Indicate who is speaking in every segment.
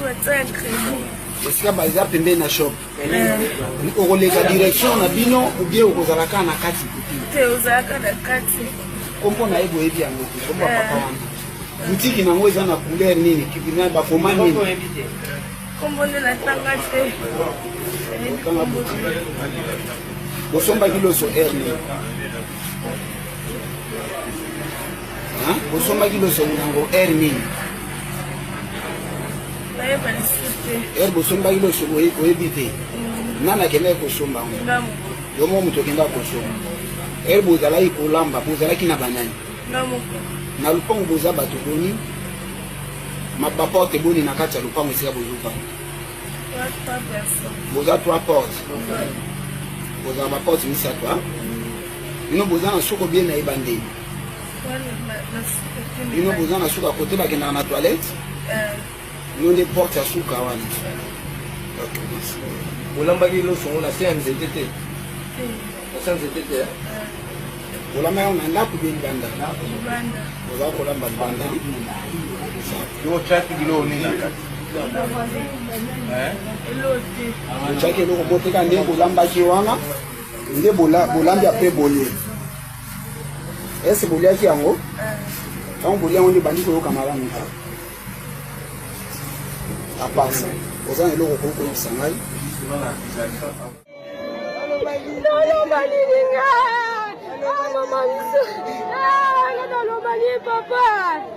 Speaker 1: Batia crédit.
Speaker 2: Esika baza pembeni na shop. Okoleka direction na bino ou bien okozala kaka na kati?
Speaker 1: Te, ozalaka na kati.
Speaker 2: Kombo na ye boyebi yango te? Kombo ya papa wana, butiki nango eza na couleur nini? Na bakoma nini?
Speaker 1: Kombo nde natanga te.
Speaker 2: Otanga butiki. Bosombaki loso heure nini? Bosombaki loso yango heure nini?
Speaker 1: Nayeba lisusu te.
Speaker 2: Heure bosombaki loso oyebi te? Nani akendaki kosomba yango? Yo moko moto okendaka kosomba. Heure bozalaki kolamba, bozalaki na banani? Na lupango boza bato boni? Baporte boni na kati ya lupango esika bozovanda? Boza trois porte? Bozala baporte misato. Bino boza na suka bien na ebandeli? Bino boza na suka kote bakendaka na toilette? Bino nde porte ya suka wana.
Speaker 3: Olambaki loso ngo na se ya nzete te? Na se ya nzete te.
Speaker 2: Olamba yango na ndako bie libanda? Oza kolamba libanda.
Speaker 3: Yo otyaki biloko nini na kati?
Speaker 2: Otyaki eloko moteka nde bolambaki wana? Nde bolambi, apres bolie ese boliaki yango. Ntango bolia yango nde bandi koyoka malamu te. À part ça, oza na eloko okoki koyebisa ngai?
Speaker 4: Naloba nini nga? Mama biso, nga naloba nini, papa?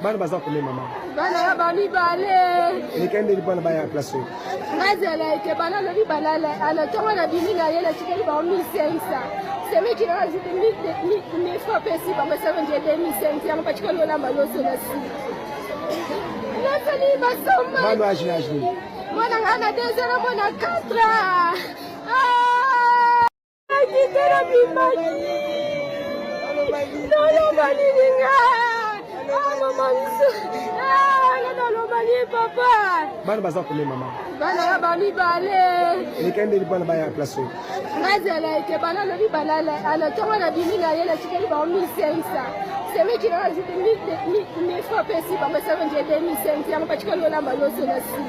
Speaker 5: Bana baza combien, mama?
Speaker 4: Bana ya bamibale.
Speaker 5: Elekendeli bana baya place oyo?
Speaker 4: Nga zela eke bana lobi balala ala ntongo na bimi na ye, natikeli bango 1500. Semeki na mille apesi bango 72 2500 yango batikali olamba loso na su nasali basomba.
Speaker 5: Bana age na age nini?
Speaker 4: Mwana nga na 2 ans, mwana 4 ans. Akitela bimaki. Naloba nini nga? Mama biso, nga naloba nini, papa?
Speaker 5: Bana baza combien, mama?
Speaker 4: Bana ya bamibale.
Speaker 5: Elekendeli bana baya place oyo?
Speaker 4: Nga zela eke bana lobi balala ala ntongo na bimi na ye, natikeli bango 1500. Semeki na mille apesi bango 72 2500 yango batikali olamba loso na su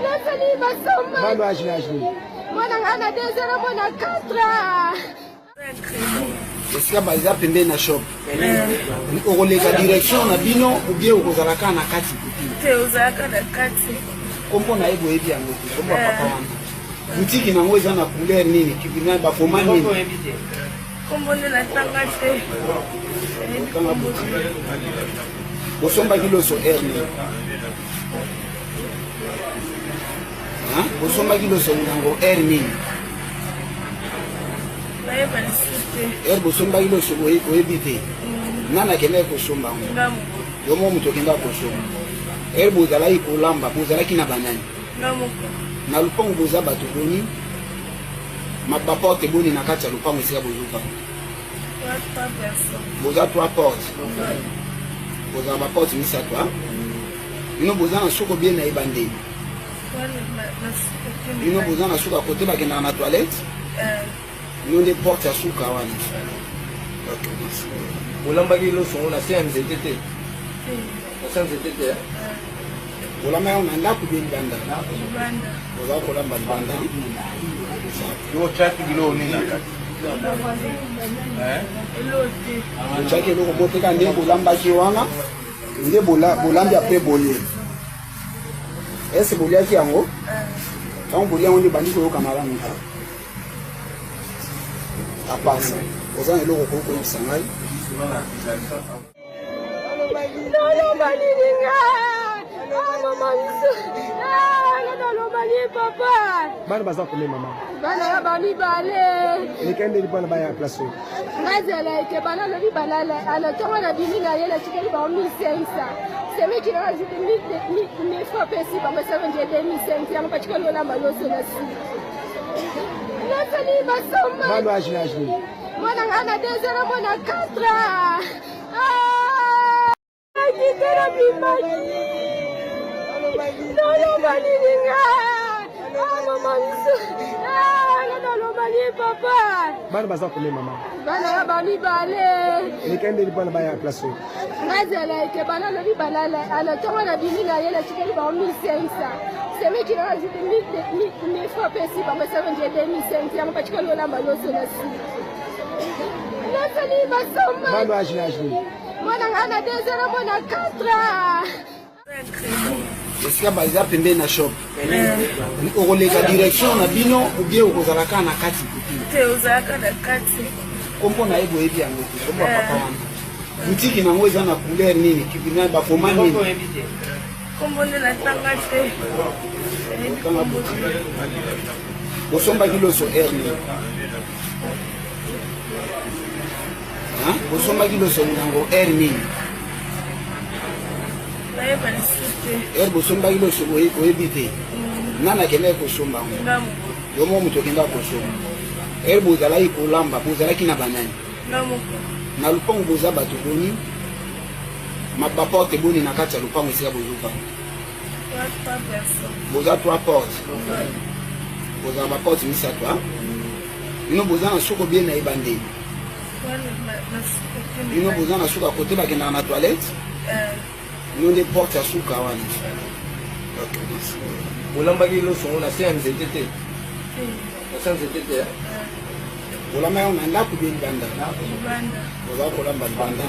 Speaker 4: nasali basomba.
Speaker 5: Bana age na age nini?
Speaker 4: Mwana nga na 2 ans, mwana 4 ans.
Speaker 2: Esika baza pembeni na shop, okoleka direction na bino ou bien okozala kaka na kati?
Speaker 1: Te, ozalaka na kati.
Speaker 2: Kombo na ye boyebi yango te? Kombo ya papa wana, butiki nango eza na couleur nini? Na bakoma nini?
Speaker 1: Kombo nde natanga te.
Speaker 2: Otanga butiki. Bosombaki loso heure nini? Bosombaki loso yango heure nini?
Speaker 1: Nayeba lisusu te.
Speaker 2: Heure bosombaki loso oyebi te? Nani akendaki kosomba yango? Yo moko moto okendaka kosomba. Heure bozalaki kolamba, bozalaki na banani? Na lupango boza bato boni? Baporte boni na kati ya lupango esika bozovanda? Boza trois porte? Bozala baporte misato. Bino boza na suka bien na ebandeli? Bino boza na suka kote bakendaka na toilette? Bino nde porte ya suka wana.
Speaker 3: Olambaki loso ngo na se ya nzete te? Na se ya nzete te.
Speaker 2: Olamba yango na ndako bie libanda? Oza kolamba libanda.
Speaker 3: Yo otyaki biloko nini na kati?
Speaker 2: Otyaki eloko moteka nde bolambaki wana? Nde bolambi, apres bolie ese boliaki yango. Ntango bolia yango nde bandi koyoka malamu te. À part ça, oza na eloko okoki koyebisa ngai?
Speaker 4: Naloba nini nga? Mama biso, nga naloba nini, papa?
Speaker 5: Bana baza combien, mama?
Speaker 4: Bana ya bamibale.
Speaker 5: Elekendeli bana baya place oyo?
Speaker 4: Nga zela eke bana lobi balala ala ntongo na bimi na ye, natikeli bango 1500. Semeki na mille apesi bango 72 2500 yango batikali olamba loso na su nasali basomba.
Speaker 5: Bana age na age nini?
Speaker 4: Mwana nga na 2 ans, mwana 4 ans. Akitela bimaki. Naloba nini nga? Ah, mama biso. Ah, nga nalobani papa.
Speaker 5: Bana baza combien mama?
Speaker 4: Bana ya bamibale.
Speaker 5: Elekaki ndeni mpona baya place oyo?
Speaker 4: Nazala eke bana lobi balala ala ntongo nabimi na ye natikeli bango 1500 semeki na mifra apesi bango esalo nje 2500 yango batikali olamba loso na suki nasali basomba.
Speaker 5: Bana age na age nini?
Speaker 4: Mwana ngai na 2 ans, mwana 4 ans.
Speaker 2: Esika baza pembeni na shop, okoleka direction na bino ou bien okozala kaka na kati?
Speaker 1: Te, ozalaka na kati.
Speaker 2: Kombo na ye boyebi yango te? Kombo ya papa wana, butiki nango eza na couleur nini? Kipina bakoma nini?
Speaker 1: Kombo nde natanga te, nayebi kombo te.
Speaker 2: Bosombaki loso heure nini? Hein? Bosombaki loso yango heure nini?
Speaker 1: Nayeba lisusu te.
Speaker 2: Heure bosombaki loso oyebi te? Nani akendaki kosomba yango?
Speaker 1: Nga moko.
Speaker 2: Yo moko moto okendaka kosomba. Heure bozalaki kolamba, bozalaki na banani?
Speaker 1: Nga moko.
Speaker 2: Na lupango boza bato boni? Baporte boni na kati ya lupango esika bozovanda?
Speaker 1: Trois personnes.
Speaker 2: Boza trois porte, bozala baporte misato. Bino boza na suka obie na ebandeli? Bino boza na suka, kote bakendaka na toilette. Bino nde porte ya suka wana. Ok, merci.
Speaker 3: Olambaki loso ngo na se ya nzete te? Na se ya nzete te?
Speaker 2: Bolamba yango na ndako bie libanda?
Speaker 1: Libanda.
Speaker 2: Boza kolamba libanda.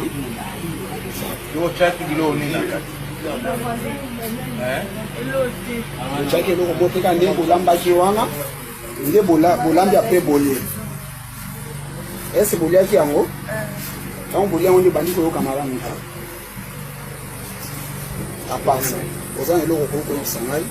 Speaker 6: Yo otyaki biloko nini na kati?
Speaker 1: Eloko te.
Speaker 2: Otyaki eloko moko nde bolambaki wana? Nde bolambi, apres bolie ese boliaki yango. Ntango bolia yango nde bandi koyoka malamu te. À part ça, oza na eloko okoki koyebisa ngai?